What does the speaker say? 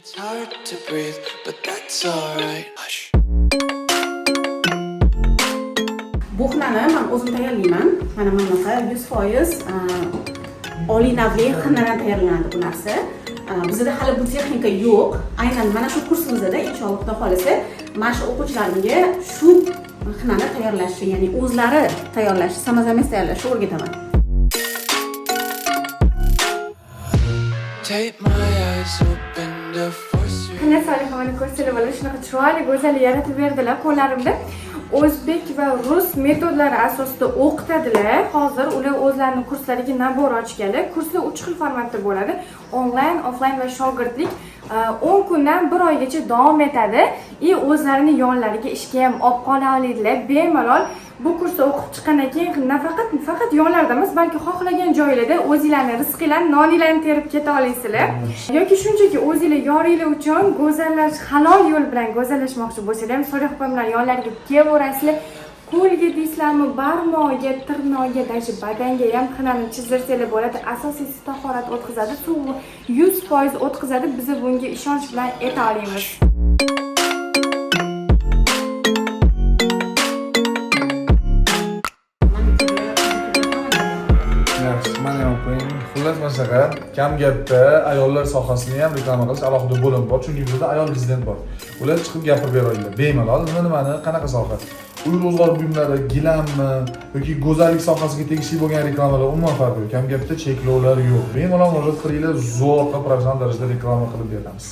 It's hard to breathe, but that's alright. Hush. Bu xinani man o'zim tayyorlayman. Mana bunaqa 100% oliy navli xinadan tayyorlanadi bu narsa. Bizda hali bu texnika yo'q. Aynan mana shu kursimizda, inshaalloh, Xudo xohlasa, mana shu o'quvchilarimga shu xinani tayyorlashni, ya'ni o'zlari tayyorlashni, самозамес tayyorlashni o'rgataman. Tape my eyes open to force you. Xina Solihovani ko'rsalar bo'ladi, shunaqa chiroyli, go'zal yaratib berdilar qo'llarimda. O'zbek va rus metodlari asosida o'qitadilar. Hozir ular o'zlarining kurslariga набор ochganlar. Kurslar 3 xil formatda bo'ladi: onlayn, offlayn va shogirdlik. 10 kundan 1 oygacha davom etadi и o'zlarini yonlariga ishga ham olib qola oladilar bemalol. Bu kursda o'qib chiqqandan keyin nafaqat faqat yonlarda emas, balki xohlagan joylarda o'zinglarni rizqinglarni, noninglarni terib keta olasizlar. Yoki shunchaki o'zinglar yoringlar uchun go'zallash, halol yo'l bilan go'zallashmoqchi bo'lsanglar ham, Solih opam bilan yonlariga kelaverasizlar. Qo'lga deysizlarmi, barmoqga, tirnoqga, даже badanga ham xinani chizirsanglar bo'ladi. Asosiysi, tahorat o'tkazadi, suv 100% o'tkazadi. Biz bunga ishonch bilan ayta olamiz. Yaxshi, mana ham qo'ying. Xullas, mana shunaqa kam gapda ayollar sohasini ham reklama qilish alohida bo'lim bor, chunki bizda ayol prezident bor. Ular chiqib gapirib bera oladilar. Bemalol nima nimani, qanaqa soha. Uy ro'zg'or buyumlari, gilammi yoki go'zallik sohasiga tegishli bo'lgan reklamalar, umuman farqi yo'q. Kam gapda cheklovlar yo'q. Bemalol murojaat qilinglar, zo'r qilib, professional darajada reklama qilib beramiz.